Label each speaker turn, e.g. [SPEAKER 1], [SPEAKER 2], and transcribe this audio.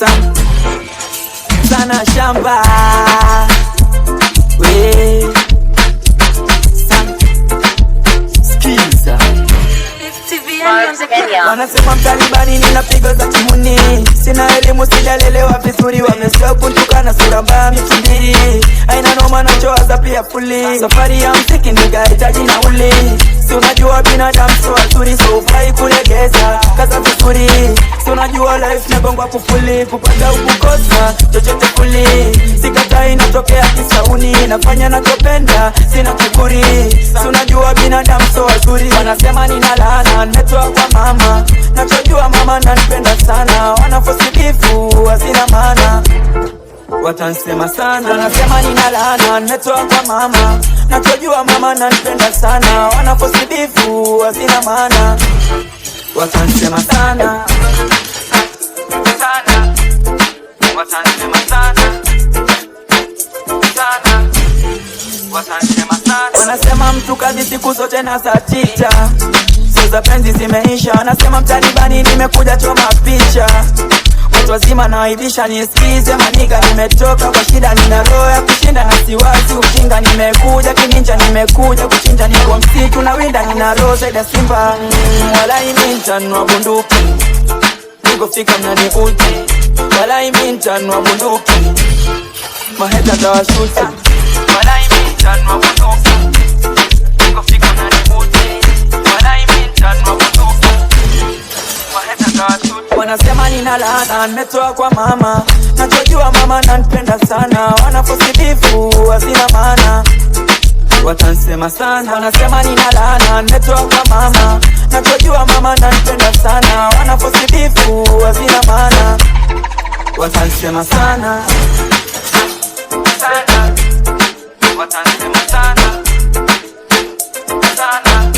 [SPEAKER 1] Sana sana shamba we sana. Skiza.
[SPEAKER 2] Kenya.
[SPEAKER 1] Wanasema mtalibani nina pigo za kimuni, sina elimu sijalelewa vizuri, wamesahau kuntukana sura mbaya mitumbiri, aina noma nachowaza pia fuli, safari ya mziki nigahitaji nauli, si unajua binadamu sio wazuri, so ufai kulegeza kaza vizuri, si unajua life nagongwa kufuli, kupata ukukosa chochote kuli, sikatai natokea kisauni, nafanya nachopenda sina kiburi, si unajua binadamu sio wazuri, wanasema nina laana, nimetoa kwa mama, nachojua mama nanipenda sana, wanafosibifu hazina maana watansema sana, wanasema nina laana, nimetoa kwa mama, nachojua mama nanipenda sana, wanafosibifu hazina maana watansema sana sana, watansema sana sana, watansema sana. Wanasema mtu kazi siku zote na saa tita, sio za penzi zimeisha. Wanasema mtalibani nimekuja choma picha, watu wazima nawaibisha, nisikize maniga, nimetoka kwa shida, nina roho ya kushinda na siwazi ujinga, nimekuja kininja, nimekuja kuchinja, niko msitu na winda, nina roho zaidi ya simba. Walai mimi nitanunua bunduki, nikofika mnaniuti, walai mimi nitanunua bunduki, maheta tawashuti, walai mimi nitanunua bunduki, nikofika mnaniuti, walai mimi nitanunua bunduki, maheta tawashuti. Wanasema nina laana, nimetoa kwa mama, nachojua mama nanipenda sana, wanafosibifu hazina maana watansema sana, wanasema nina laana, nimetoa kwa mama, nachojua mama nanipenda sana, wanafosibifu hazina maana watansema sana sana, watansema sana sana,